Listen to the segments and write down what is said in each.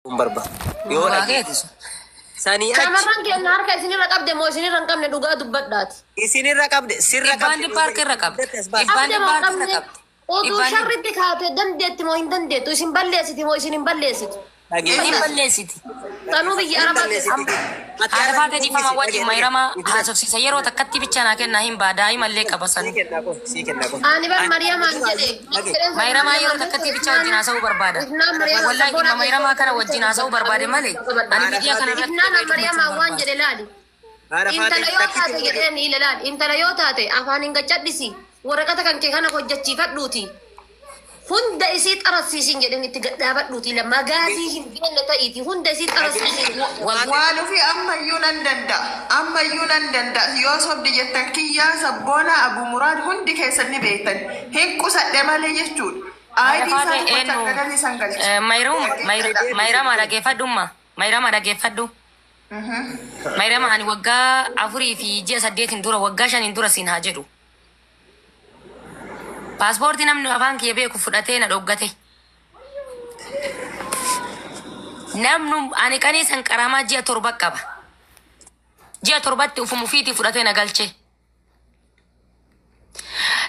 Hin barbaadu. Yoo Dhugaa dhageesse. keeti sun. Sanii achi Shamarran keenya harka isinirra qabde moo isinirra hin qabne dhugaa dubbadhaati. isinirra qabde sirra Dhibbaan qabde dhibbaa harka irra qabdi. as baasi. Dhibbaan Qabde dhibbaa moo harka irra qabne qabdi. oduu Dhibbaan dhibba. sharritti kaate dandeetti moo hin dandeettu isin balleessiti moo isin hin balleessitu. Hin Dhageesse. balleessiti. Tanuu biyya Hin arabaa keessa. balleessiti. Ati Haadha haadha faatee dhiifama dubbisi. wajjin Dhagee dhagee. mayramaa Itti haasofsiisa yeroo takkatti bicha naa kennaa hin baa daa'imallee qaba sii sanuu. kennaa qofa. Sii kennaa qofa. Ani bar Ani Mariyamaan jedhe dhagee. Mayramaa yeroo takkatti bicha wajjin haasa'uu barbaada. Ifnaan Mariyamaan Wallaahi sabboona dhimma mayramaa kana wajjin haasa'uu barbaade malee ani Haadha miidiyaa kana faatee. irratti Ifnaan deebi'ee dubbachuu hin Mariyamaan waan barbaadu. jedhe laali. Haadha faatee Intala yoo takkitti taate jedheen ila laali. Intala yoo taate afaan hin gaccadhisi. Waraqata kan kee kana hojjechiifadhuuti. Hunda isii xarasiisin jedheen itti gadhaabadhuuti. Lammaa gaazii hin beekne ta'iiti. Hunda isii xarasiisin. Wallaahi Waan ofii ammayyuu nan danda'a. Ammayyuu nan danda'a. Yoo sobdi jettan kiyyaa sabboona Abu Muraad hundi keessan ni beektan. Hin qusadhe malee jechuudha. haadha Aayidii isaa faatee dubbachaan eenyu gadalli san galche. mayramaa dhageeffadhumma mayramaa dhageeffadhu. Mayrama ani waggaa 4 fi ji'a 8n dura waggaa 5n dura siin haa jedhu. Paaspoortii namni afaan kiyya beeku fudhatee na dhoggate. Namnu ani qanii san qaraamaa ji'a 7 qaba. Ji'a 7tti ufuma ofiitii fudhatee na galche.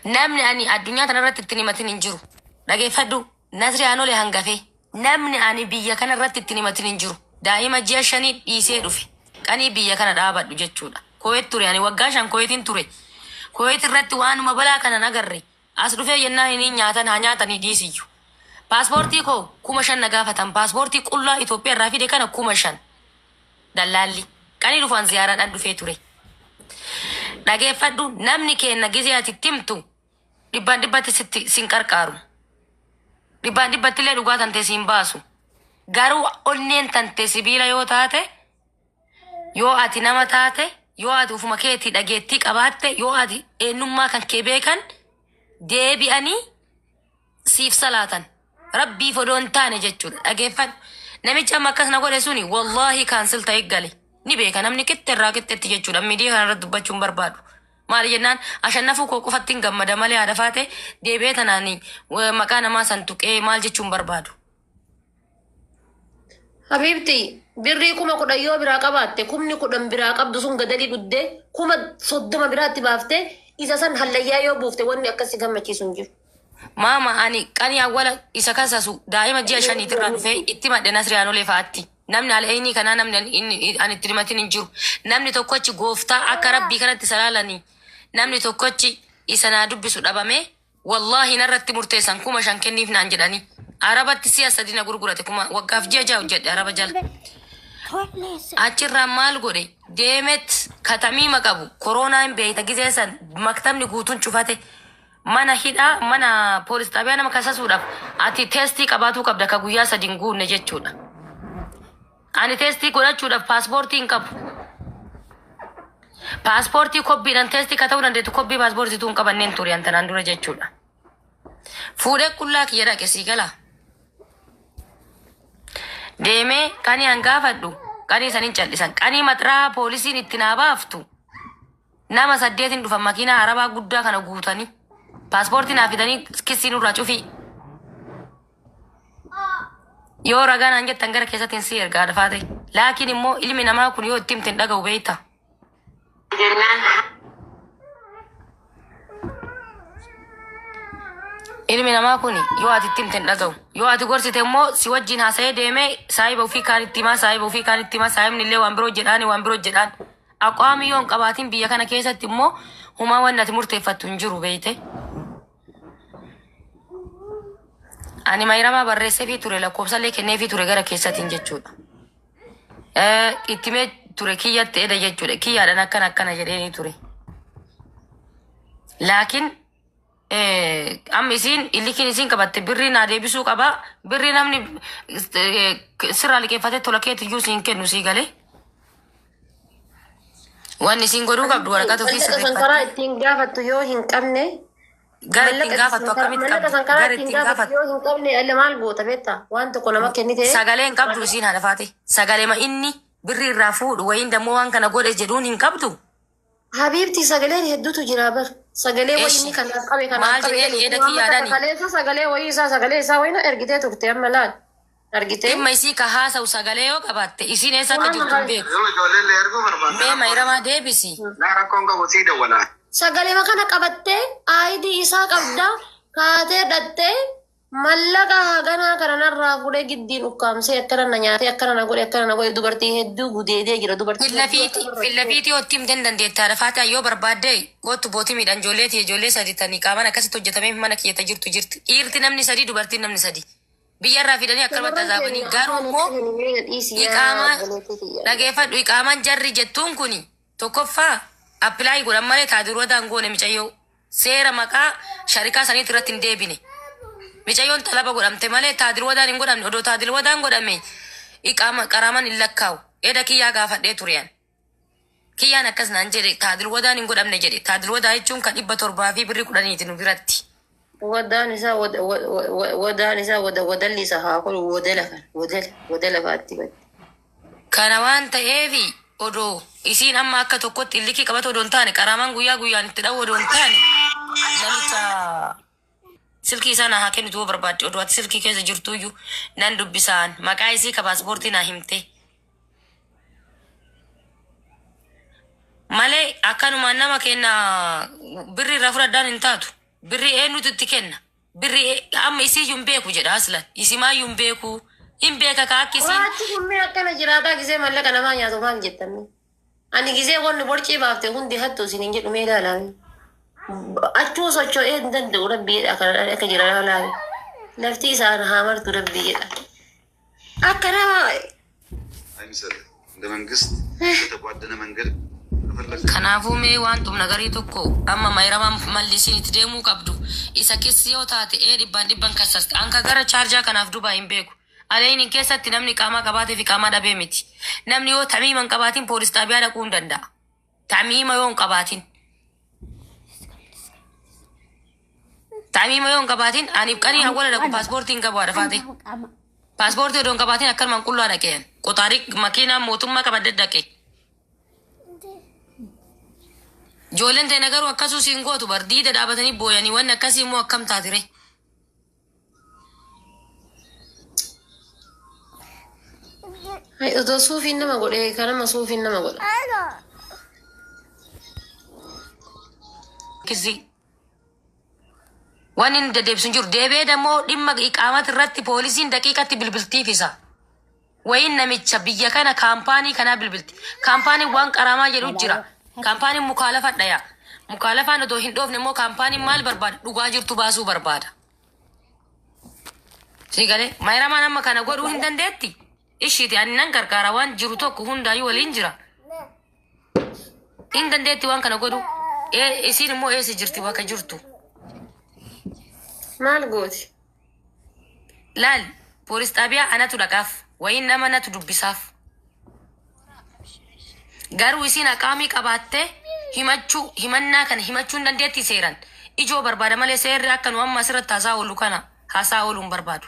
Namni ani addunyaa tanarratti ittiin himatin hin jiru. Dhageeffadhu Nasri Aanolee hangafee. Namni ani biyya kanarratti ittiin himatin hin jiru. Daa'ima ji'a 5 dhiisee dhufe. Qanii biyya kana dhaabadhu jechuudha. Kuwait ture ani waggaa 5 Kuwaitiin ture. Kuwait irratti waanuma balaa kana hin agarre. As dhufee jennaan inni nyaatan haa nyaatanii dhiisiyyu. Paaspoortii koo 5,000 na gaafatan. Paaspoortii qullaa Itoophiyaa irraa fide kana 5,000. Dallaalli. Qanii dhufaan ziyaaraadhaan dhufee ture. Dhageeffadhu namni keenna gizee ati itti himtu dhibbaan dhibbatti sitti sin qarqaaru. Dhibbaan dhibbatti illee dhugaa tantee siin baasu. Garuu onneen tantee sibiila yoo taate, yoo ati nama taate, yoo ati ufuma keetii dhageettii qabaatte, yoo ati eenyummaa kan kee beekan deebi'anii siif salaatan. Rabbiif odoo hin taane jechuudha. Dhageeffadhu. Namichi amma akkas na godhe suni wallaahi kaansil ta'e gale. Ni beeka namni qixxe irraa qixxetti jechuudha. Miidiyaa kana irratti dubbachuu hin barbaadu. Maali jennaan ashannafuu koo qofatti hin gammada malee haadha faate deebi'ee tanaan maqaa namaa san tuqee maal jechuu hin barbaadu. Habiibti birrii 10,000 yoo biraa qabaatte kumni 10 biraa qabdu sun gadalii dhuddee 30,000 biraatti baaftee isa san hallayyaa yoo buufte wanni akkas si gammachiisu hin jiru. Maama ani qanii awwala isa kasasu daa'ima ji'a shaniitirraa dhufee itti madhe Nasri Aanolee fa'aatti. Namni al'eenii kanaa namni ani inni- ani itti himatin hin jiru. Namni tokkochi gooftaa akka rabbii kanatti isa laalanii namni tokkochi isa naa dubbisu dhabamee wallaahi narratti murteessan 5,000 kenniif naan jedhanii. Arabatti si'a sadi na gurgurate kuma waggaaf ji'a 6 hojjedhe araba jala. Achirraan maal godhe deemet katamiima qabu koronaa hin beekta gizee san maktabni guutuun cufate mana hidhaa mana poolis xaabiyaa nama kasasuudhaaf ati teestii qabaatuu qabda ka guyyaa sadi hin guunne jechuudha. Ani teestii godhachuudhaaf paaspoortii hin qabu. Paaspoortii kobbiidhaan teestii ka ta'uu dandeettu kobbii paaspoortiitu hin qabanneen ture an tanaan dura jechuudha. Fuudhee qullaa kiyya dhaqe sii galaa. Deemee qanii an gaafadhu qanii san hin cal'isan qanii maxraa poolisiin itti naa baaftu nama 8n dhufan makiinaa arabaa guddaa kana guutanii paaspoortii naa fidanii kissii nurraa cufii. Yoo ragaa naan jettan gara keessatti sii ergaa dhafaate. Laakiin immoo ilmi namaa kun yoo itti himte hin dhaga'u beekta. Ilmi namaa kun yoo ati itti himte hin dhaga'u. Yoo ati gorsite immoo si wajjin haasa'ee deemee saahiba ofii kaan itti himaa saahiba ofii kaan itti himaa saahibni illee waan biroo jedhaani waan biroo jedhaan. Aqwaamii yoo hin qabaatin biyya kana keessatti immoo humaa wanni ati murteeffattu hin jiru beekte. Ani mayramaa barreesseefii ture lakkoofsallee kenneefii ture gara keessatiin jechuudha. Itti himee ture kiyyatti eda jechuudha. Kiyyaadhaan akkana akkana jedheenii ture. Laakiin amma isiin illikiin isiin qabatte birrii naa deebisuu qaba. Birrii namni sirraa liqeeffatee tola keetiyyuu siin kennu sii galee. Wanni isiin godhuu qabdu waraqata ofii Mallaqa san karaa sirreeffattee ittiin gaafattu yoo hin qabne gara ittiin mallaqa gaafattu san karaa akkamitti mallaqa qabdi san karaa gara ittiin ittiin gaafattu gaafattu yoo hin qabne alle maal goota beektaa waan tokko nama kennite sagalee hin qabdu isiin haadha faate sagalema inni birrii irraa fuudhu wayiin dammoo waan kana godhe jedhuun hin qabdu. Habiibti sagaleen hedduutu jira bar sagalee wayii Eshi inni kanaaf qabe kanaaf maal qabe jedheen jedhu eda amma takka kiyyaadhaani kaleessa sagalee wayii isaa sagalee isaa wayii na ergitee turte amma laal. Argitee? Dhimma isii ka haasa'u sagalee yoo qabaatte isiin eessa akka jirtu hin beeku. Yoo ijoollee illee erguu barbaadde Mee mayramaa deebisi. Naa rakkoon qabu sii dawwalaa. Sagalee kana qabattee aayidii isaa qabda kaatee dhattee mallaqa haganaa kana narraa fuudhee giddiin ukkaamsee akkana na nyaatee akkana na godhe akkana na godhe dubartii hedduu gudeedee jira dubartii hedduu Fillafiiti akkanarra fillafiiti yoo itti himte dandeetta. Haadha yoo barbaadde gootu bootii miidhaan ijoollee ta'e ijoollee sadi tanii qaamaan akkasitti hojjetamee mana kiyyata jirtu jirti. Dhiirti namni sadi dubartiin namni sadi. Biyya irraa fidanii akkanumatti Shamarran azaabanii keenya garuu afaan immoo hin dhiisi yaa iqaamaa obboleettii tiyya. dhageeffadhu iqaamaan jarri jettuun kuni tokkoffaa appilaayii godhan malee taadiroota goone micayyoo seera maqaa sharikaa saniitti irratti hin deebine. Micayyoon xalaba godhamte malee taadirwadaan hin godhamne odoo taadirwadaan godhame iqaama qaraaman hin lakkaa'u. Eda kiyyaa gaafadhee tureen. Kiyyaan akkas naan jedhe taadirwadaan hin godhamne jedhe. Taadirwadaa jechuun kan 700 fi birrii 10ti nu biratti. Wadaan isaa wadaan isaa wadalli isaa haa kolu wadala kana wadala wadala faatti badde. Kana waan ta'eefi odoo isiin amma akka tokkotti illikii qabatu odoo hin taane qaraamaan guyyaa guyyaan itti dha'u odoo hin taane namicha silkii isaa naa haa kennitu yoo barbaadde odoo ati silkii keessa jirtuyyuu nan dubbisaan maqaa isii ka paaspoortii naa himte. Malee akkanumaan nama kenna birri irraa fudhadhaan hin taatu. Birri eenyutu itti kenna? Birri amma isiyyuu hin beeku jedha aslan. Isimaayyuu hin beeku. Hin beeka ka akka isiin Waachi kun mee akkana jiraataa gisee mallaqa namaa nyaatu maal jettan? Ani gisee wanni borcii baafte hundi hattu isin hin jedhu mee ilaalame. Achuu socho'ee hin danda'u rabbii jedha akka akka jira ilaalame. Lafti isaan haa martu rabbii jedha. Akka nama አይምሰልህ። እንደ መንግስት በተጓደነ መንገድ ከፈለግ Kanaafuu mee waan xumna garii tokko amma mayramaan malli isiin itti deemuu qabdu isa keessi yoo taate ee dhibbaan dhibban kassaste anka gara chaarjaa kanaaf dubaa hin beeku. Alaynin keessatti namni qaamaa qabaatee fi qaamaa dhabee miti. Namni yoo tamiima hin qabaatin poolis xaabiyaa dhaquu hin danda'a. Tamiima yoo hin qabaatin. Tamiima yoo hin qabaatin aniif qanii hawwala dhaqu paaspoortii hin qabu haadha faate. Paaspoortii odoo hin qabaatin akkanumaan qullaa dhaqeen. Qoxaarii makiinaa mootummaa qabadde dhaqe. Ijoolleen ta'e garuu akkasuu siin gootu bar diida dhaabatanii booyanii wanni akkasii immoo akkam taatire. Otoo suufiin nama godhe kanama suufiin nama godha. Kisi. Wanni inni deddeebisu hin jiru. Deebi'ee dammoo dhimma iqaamati irratti poolisiin daqiiqatti bilbiltiif isa. Wayin namicha biyya kana kaampaanii kanaa bilbilti. Kaampaaniin waan qaraamaa jedhu jira. Kaampaaniin mukaalafa dhaya. Mukaalafaan otoo hin dhoofne immoo kaampaaniin maal barbaada? Dhugaa jirtu baasuu barbaada. Si galee mayramaan amma kana godhuu hin dandeetti. Ishiiti ani nan gargaara waan jiru tokko hundaayyuu waliin jira. Hin dandeetti waan kana godhu. Isiin immoo eessa jirti bakka jirtu? Maal gooti? Laal poolis xaabiyaa anatu dhaqaaf wayin nama natu dubbisaaf. Garuu isiin aqaamii qabaattee himachuu himannaa kana himachuu hin dandeetti seeran. Ijoo barbaada malee seerri akka nu amma asirratti haasaa oolu kana haasaa ooluu hin barbaadu.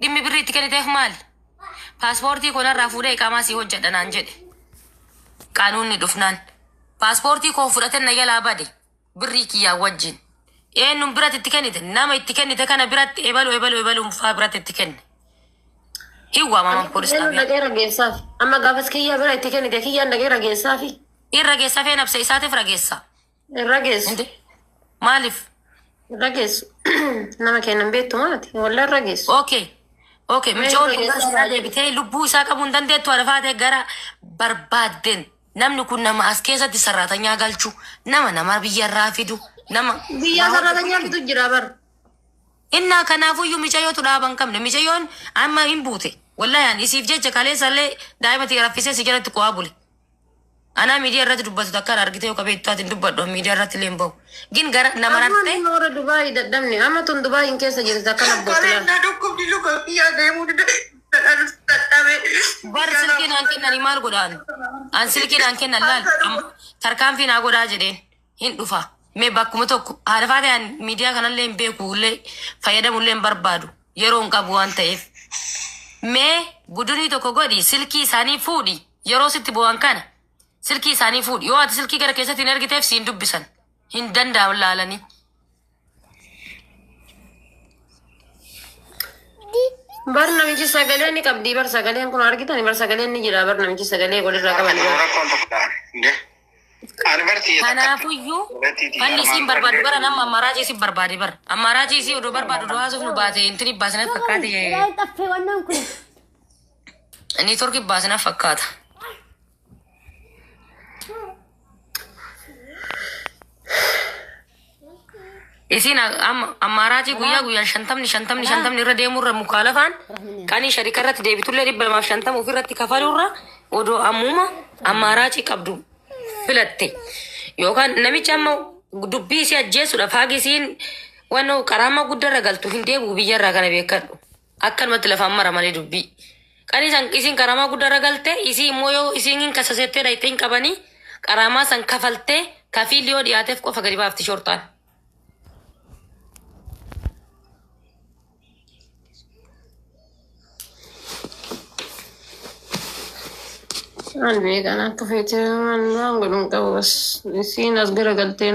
Dhimmi birrii itti kenniteef maali? Paaspoortii konarraa fuudhee iqaamaa sii hojjedha naan jedhe. Qaanuunni dhufnaan. Paaspoortii koo fudhate na jalaa bade birrii kiyyaa wajjin. Eenyuun biratti itti kennite nama itti kennite kana biratti ebalu ebalu ebaluun faa biratti itti kenne. Hin waamaman poolis Eenyu xaabiyaa. dhaqee rageessaaf? Amma gaafas kiyyaa bira itti kennite kiyyaan dhaqee rageessaafi? Hin rageessa fee nabsa isaatiif rageessa. Hin rageessu. Inde maaliif? Hin rageessu. Nama kennan beektu maati? Wallah hin rageessu. Okay. Okay, Mee micoon hin dhugaa rageessu. isaa deebitee lubbuu isaa qabuu hin dandeettu haadha faatee gara barbaaddeen namni kun nama as keessatti saraatanyaa galchu nama nama biyyarraa fidu nama Biyyaa sararatanyaa fitu jira bar. Innaa kanaafuyyuu micayyootu dhaaba hin qabne micayyoon amma hin buute wallahi ani isiif jecha kaleessallee daa'ima tiyya raffisee si jalatti qo'aa bule. Anaa miidiyaa irratti dubbatu takkaan argite yoo qabeettu taate hin dubbadhu miidiyaa irratti illee hin bahu. Gin gara nama Amma rartee nama warra Dubaayii dadhabne amma tun Dubaayiin keessa jirti akkana bootti laala. Kaleen na dhukkubdi luka biyyaa deemuu dadhabe. Bar silkii naan kennanii maal godhaan? An silkii naan kennan laal amma tarkaanfii naa godhaa jedheen hin dhufa. Mee bakkuma tokko haadha faatee an miidiyaa kanallee hin beeku illee fayyadamullee hin barbaadu yeroo hin qabu waan ta'eef. Mee gudunii tokko godhi silkii isaanii fuudhi yeroo sitti bu'an kana silkii isaanii fuudhi yoo ati silkii gara keessatti hin ergiteef siin dubbisan hin danda'amu laalanii. Bar namichi sagalee ni qabdi bar sagaleen kun argitani bar sagaleen ni jira bar namichi sagalee walirraa qaban bar. Rakkoon tokko dha. Inde. Ani barti Kanaafuyyuu falli isiin barbaadu bara nama ammaaraachii isiin barbaade bara. Ammaaraachii isii odoo barbaadu odoo haasuuf nu baate intini baasinaaf fakkaate. Niitoorkii baasinaaf fakkaata. Isiin ammaaraachii guyyaa guyyaan shantamni shantamni shantamni irra deemurra mukaalafaan qanii sharika irratti deebitullee 250 ofirratti kafaluurra odoo ammuma ammaaraachii qabdu filatte. Yookaan namichi amma dubbii isii ajjeesuudhaaf haagi isiin waan qaraama guddarra galtu hin deebi'u biyyarraa kana beekadhu. Akkanumatti lafaan mara malee dubbii. Qanii san isiin qaraamaa guddarra galte isii immoo yoo isiin hin kasasettee dhayitee hin qabanii qaraamaa san kafaltee kafiilli yoo dhiyaateef qofa gadi baafti shorxaan. An beekan akka feete waan godhuun qabu bas isiin as garagaltee.